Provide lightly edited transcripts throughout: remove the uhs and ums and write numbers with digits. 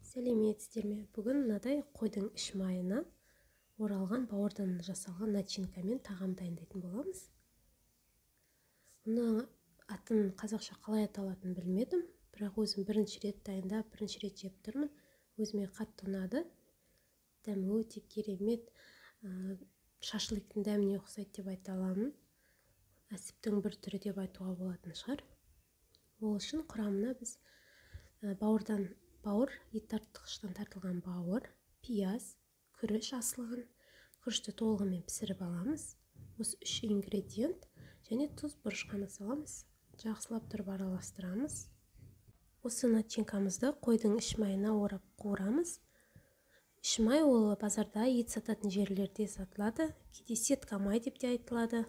Сәлеметсіздер ме? Бүгін мынадай қойдың іш майына оралған бауырдан жасалған начинкамен тағам дайындайтын боламыз. Мұның атын қазақша қалай аталатынын білмедім, бірақ өзім бірінші рет дайындап, бірінші рет жеп тұрмын. Өзіме қатты ұнады. Дәмі өте керемет, шашлыктың дәміне ұқсайды деп айта аламын. Әсіптің бір түрі деп айтуға болатын шығар. Ол үшін құрамына біз бауырдан бауыр, ет тартқыштан тартылған бауыр, пияз, күріш асылған, күрішті толығымен пісіріп аламыз. Осы үш ингредиент және тұз, бұрыш қана саламыз. Жақсылап тұрып араластырамыз. Осы начинкамызды қойдың іш майына орап қуырамыз. Іш май ол базарда ет сататын жерлерде сатылады. Кейде сетка май деп те айтылады.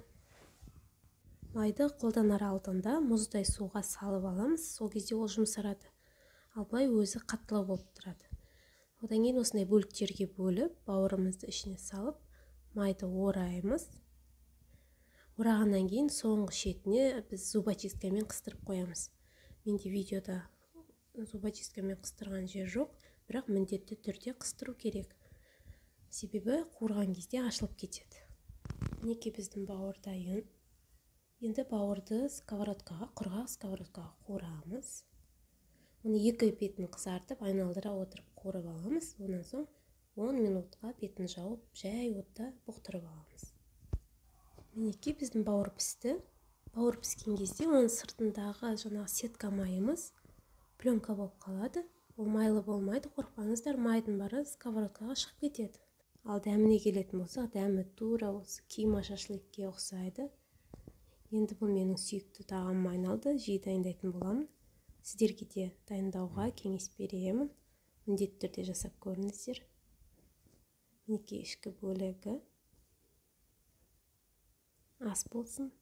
Майды қолданар алдында мұздай суға салып аламыз. Сол кезде ол жұмсарады. Ал былай өзі қаттылау болып тұрады. Одан кейін осындай бөліктерге бөліп, бауырымызды ішіне салып, майды ораймыз. Орағаннан кейін соңғы шетіне біз зубочисткамен қыстырып қоямыз. Менде видеода зубочисткамен қыстырған жер жоқ, бірақ міндетті түрде қыстыру керек. Себебі қуырған кезде ашылып кетеді. Мінекей біздің бауыр дайын. Енді бауырды сковородкаға, құрғақ сковородкаға қуырамыз. Оны екі бетін қызартып, айналдыра отырып қуырып аламыз. Онан соң 10 минутқа бетін жауып, жай отта бұқтырып аламыз. Мінекей біздің бауыр пісті. Бауыр піскен кезде оның сыртындағы жаңағы сетка майымыз пленка болып қалады. Ол майлы болмайды, қорықпаңыздар, майдың бары сковородкаға шығып кетеді. Ал дәміне келетін болсақ, дәмі тура осы кима шашлыкке ұқсайды. Енді бұл менің сүйікті тағамыма айналды, жиі дайындайтын боламын. Сіздерге де дайындауға кеңес беремін. Міндетті түрде жасап көріңіздер. Мінекей ішкі бөлігі. Ас болсын.